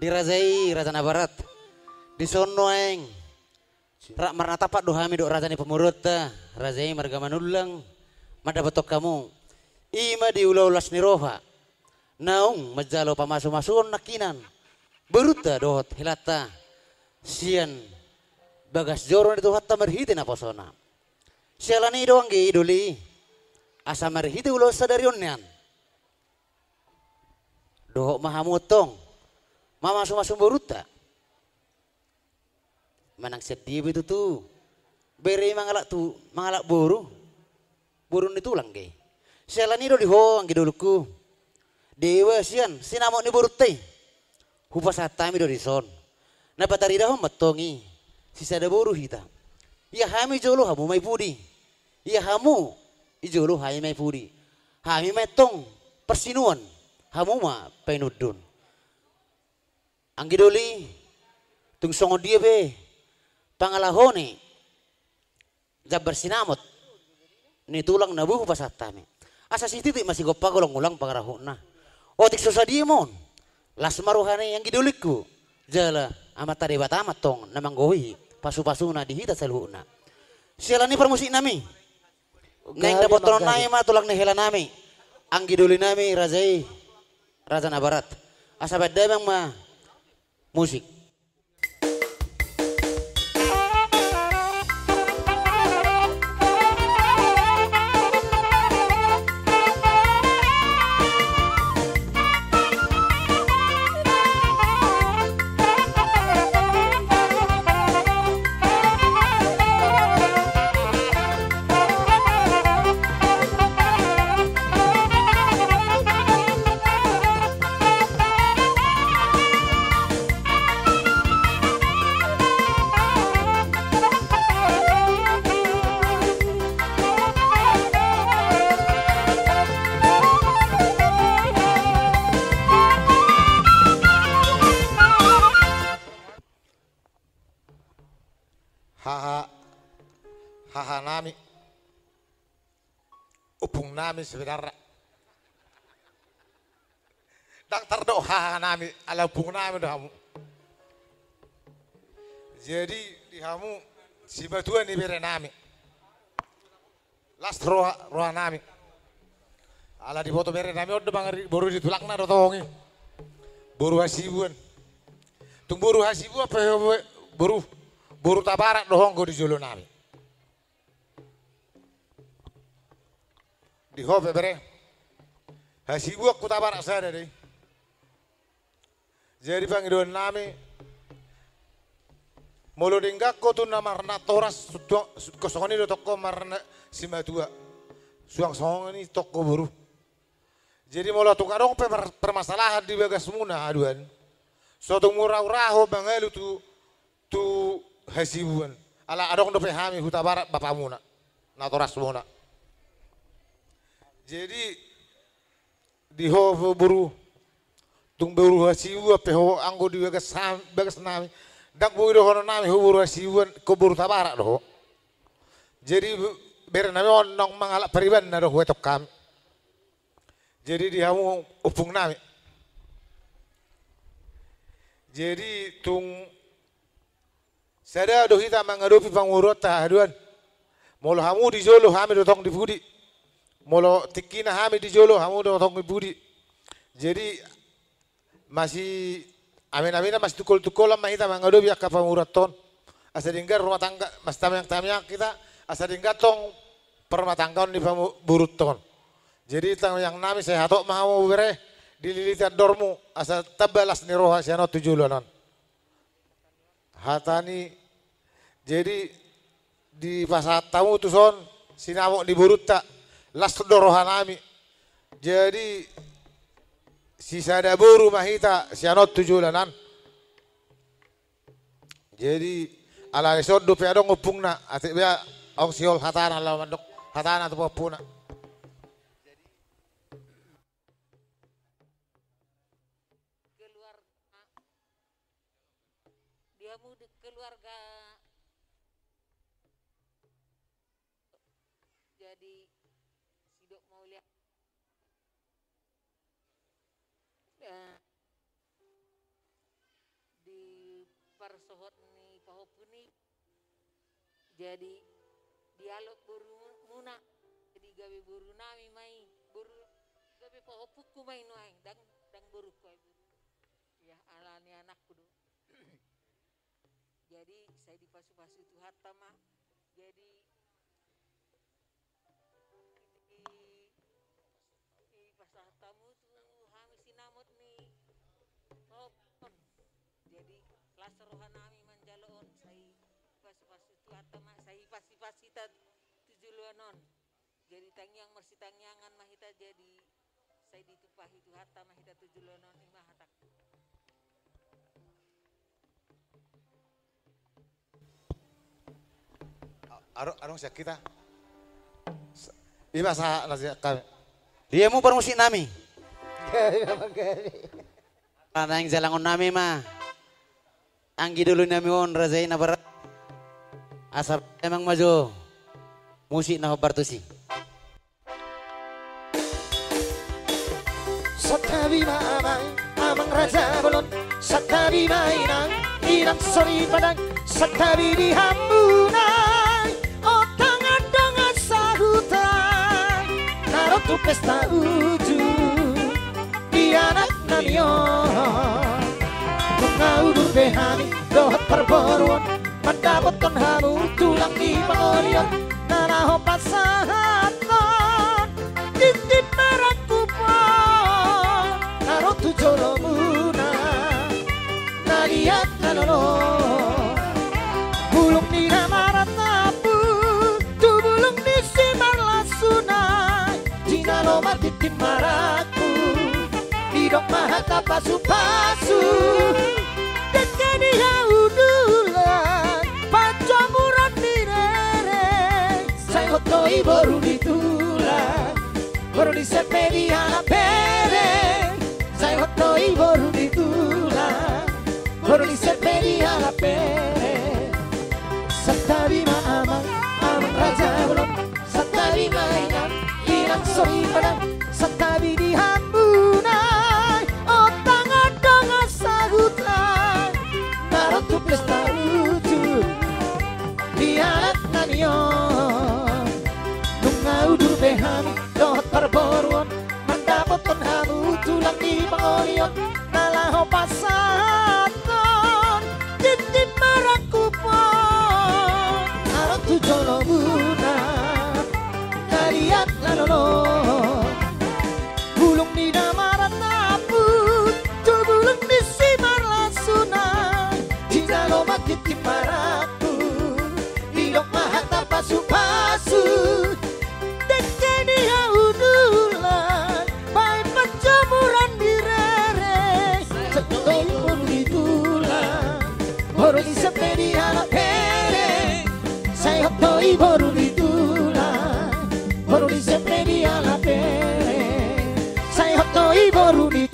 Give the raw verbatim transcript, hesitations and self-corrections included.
Di raja i, raja na barat. Dison nuaeng rap marnatampak do hami dohot raja ni pamoruonta, raja i marga Manullang, mandapothon hamu. I ma di ulaon las ni roha naung manjalo pamasumasuon nangkinan borunta dohot helanta sian bagas joro ni Tuhanta marhite naposona. Siala ni i do anggi doli, asa marhite ulaon sadari on nian, dohot ma hamu antong mamasumasu borunta. Manang sian dia be tutu bere i mangalap tu, mangalap boru, boru ni tulang do i. Siala ni i do di ho anggi dolingku, deba sian sinamot ni borunta i, hupasahat hami do dison. Na pataridahon ma antong i, sisada boru hita. Ia hami jolo, hamu ma i pudi. Ia hamu i jolo, hami ma i pudi. Hami ma antong parsinuan, hamu ma painundun. Anggi doli, tung songon dia pe pangalaho ni jambar sinamot ni tulang na boi hupasahat hami, asa sititi masigompa golanggolang pangarahutna. Otik so sadia ma on, las ma roha ni anggi dolingku, jala Amanta Debata ma antong na manggohi pasupasuna di hita saluhutna. Siala ni i parmusiknami, naeng dapothonnami ma tulang ni helanami, anggi dolinami raja i, raja na barat. Asa baen damang ma musik. Haha, hahanami, ompungnami sebenarna. Ndang tardok hahanami, ala ompungnami do hamu. Jadi di hamu simatua ni berenami, las roha, rohanami. Ala diboto berenami on do mangari boru ni tulangna do tong i, boru Hasibuan. Tung boru Hasibuan pe, boru, boru Tabarak do ho anggo di jolonami. Di ho pe bere, Hasibuan Hutabarat sada do i. Jadi pangidoannami, molo denggan ho tu na marnatoras, suang songon i do tong ho marna simatua, suang songon i tong ho boru. Jadi molo tung adong pe per-, permasalahan di bagasmuna haduan, so tung mura-mura ho mangalu tu, tu Hasibuan. Ala adong dope hami Hutabarat bapamuna, natorasmuna. Jadi di ho boru, tung boru Hasibuan pe ho anggo di bagas, bagasnami, ndang boi dohononnami ho boru Hasibuan, ho boru Tabarak do ho. Jadi berenami on naung mangalap paribanna do huetong hami. Jadi di hamu ompungnami. Jadi tung sada do hita mangadopi pamoruonta haduan. Molo hamu di jolo, hami do tong di pudi. Molo tingkina hami di jolo, hamu do tong di pudi. Jadi masi amin-aminan, masi tungkol-tungkolan ma hita mangadopi angka pamoruonta on. Asa denggan rumah tangga, masi tamiang-tamiang hita, asa denggan tong parrumahtanggaon ni pamu-, borunta on. Jadi tangiangnami, sai hatop ma hamu bere, dililiti andormu, asa tamba las ni roha sian on tu joloan on. Hata ni, jadi dipasahat hamu tuson sinamot ni borunta, las do rohanami. Jadi sisada boru ma hita sian on tu joloan on. Jadi alani songon dope adong ompungna, atik bea aung sihol hatana laho mandok hatana tu pahompuna. Keluarga, di hamu di keluarga. Jadi sidok mauliate. Eh, parsohot ni pahompu ni. Jadi dialap borumuna. Jadi gabe boru nami ma i, boru, gabe pahompungku ma i nuaeng, ndang, ndang borungku ai boru. Ia ala ni anakku do. Jadi sai dipasupasu Tuhanta ma. Jadi di, dipasahat hamu tu hami sinamot ni pahompu on. Jadi las roha nami manjalo on, sai dipasupasu Tuhanta ma, sai hipashipas hita tu joloan on. Jadi tangiang marsitangiangan ma hita, jadi sai ditumpahi Tuhanta ma hita tu joloan on, i ma hatangku. Aro, aro sian hita. Sa-, ima sa, na sian hami. Dia mu parmusik nami. Naeng jalangon nami ma. Anggi doli nami on, raja i na bar-, asa emang majo musik na hombar tusi. Santabi ma amang, amang raja bolon, santabi ma inang, inang soripada, santabi di hamuna. O tangan dongan sahuta, na ro tu pesta uju di anak nami on. Nunga udur be hami dohot parboruon, mandapothon hamu tulang ni pangoli on, na laho pasahathon tintin marangkup-angkup, na ro tu jolomuna, na liat na lolo. Bulung ni na maratapu tu bulung ni simarlasuna, jinalo ma tintin marangkup, didok ma hata pasupasu. Dengke ni haudulan, panjomuran ni rere, sai hot do i boru ni tulang, boru ni sempeli halak bere. Sai hot do i boru ni tulang, boru ni sempeli halak bere. Santabi ma amang, amang raja bolon, santabi ma inang, inang soripada, santabi di hamuna. O tangan dongan sahuta, na ro tu pesta uju di anak nami on. Nunga udur be hami dohot parboruon, mandapothon hamu tulang ni pangoli on, na laho pasahathon tintin marangkup-angkup, na ro tu jolomuna, na liat na lolo. Bulung ni na maratapu tu bulung ni simarlasuna, jinalo ma tintin marangkup, didok ma hata pasupasu. Dengke ni haudulan, baen panjomuran ni rere, sai hot do i boru ni tulang, boru ni sempeli halak bere. Sai hot do i boru ni tulang, boru ni sempeli halak bere. Sai hot do i boru ni